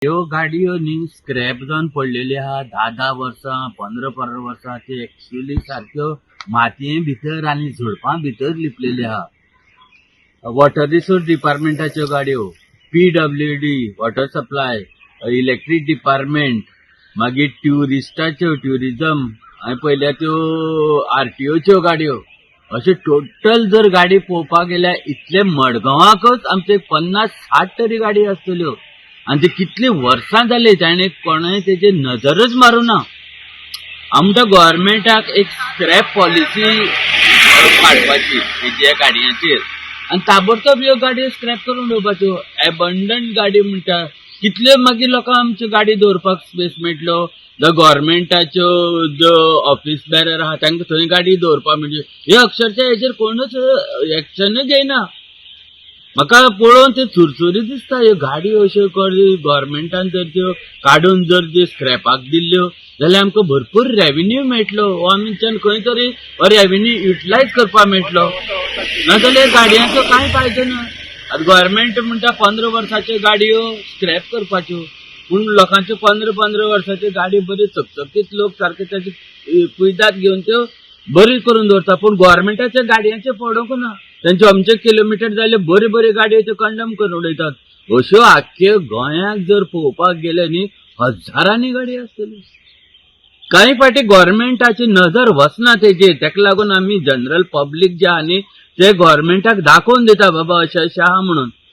ह्यो गाडयो न्ही स्क्रॅप जावन पडलेल्यो आहा 10 10 वर्सां, 15 15 वर्सां. त्यो एक्चुली सारक्यो मातये भितर आनी झुडपां भितर लिपलेल्यो आहा. वॉटर रिसोर्स डिपार्टमेंटाच्यो गाडयो, PWD, water supply, electric department, मागीर ट्युरिस्टाच्यो, ट्युरिजम हांवें पळयल्या त्यो, आरटीओच्यो गाडयो, अशे टोटल जर गाडी पळोवपाक गेल्यार इतले मडगांवाकच आमचे 50-60 तरी गाडी आसतल्यो. आनी ते कितली वर्सां जाली ताणें कोणें तेजेर नजरच मारूं ना. आमकां गोवोरमेंटाक एक स्क्रॅप पॉलिसी काडपाची हेज्या गाडयांचेर आनी ताबडतोब ह्यो गाडयो स्क्रॅप करून उडोवपाच्यो. एबंडन गाडी म्हणटा कितल्यो, मागीर लोकांक आमच्यो गाडी दवरपाक स्पेस मेळटलो. जो गोवोरमेंटाच्यो ज्यो ऑफिस बेरर आहा तांकां थंय गाडी दवरपाक, म्हणजे हे अक्षरशा हेजेर कोणूच एक्शनूय घेयना. म्हाका पळोवन ते चुरचुरी दिसता. ह्यो गाडयो अश्यो गोवोरमेंटान जर त्यो काडून जर त्यो स्क्रॅपाक दिल्ल्यो जाल्यार आमकां भरपूर रेविन्यू मेळटलो. हो आमच्यान खंय तरी हो रेविन्यू युटिलायज करपाक मेळटलो. नाजाल्यार गाडयांचो कांय फायदो ना. आतां गोवोरमेंट म्हणटा 15 वर्साच्यो गाडयो स्क्रॅप करपाच्यो, पूण लोकांच्यो 15 15 वर्साच्यो गाडी बऱ्यो चकचकीत, लोक सारके ताची कुयदाद घेवन त्यो बरी करून दवरता, पूण गोवोरमेंटाच्या गाडयांचे पडोवंक ना. तेंचे अमचे किलोमिटर जाले, बऱ्यो बऱ्यो गाडयो त्यो कंडम करून उडयतात. अश्यो आख्खे गोंयाक जर पळोवपाक गेले न्ही, हजारांनी गाडी आसतल्यो. कांय फावटी गोवोरमेंटाची नजर वचना तेजेर. तेका लागून आमी जनरल पब्लीक जे आहा न्ही, ते गोवोरमेंटाक दाखोवन दिता, बाबा अशें अशें आहा म्हणून.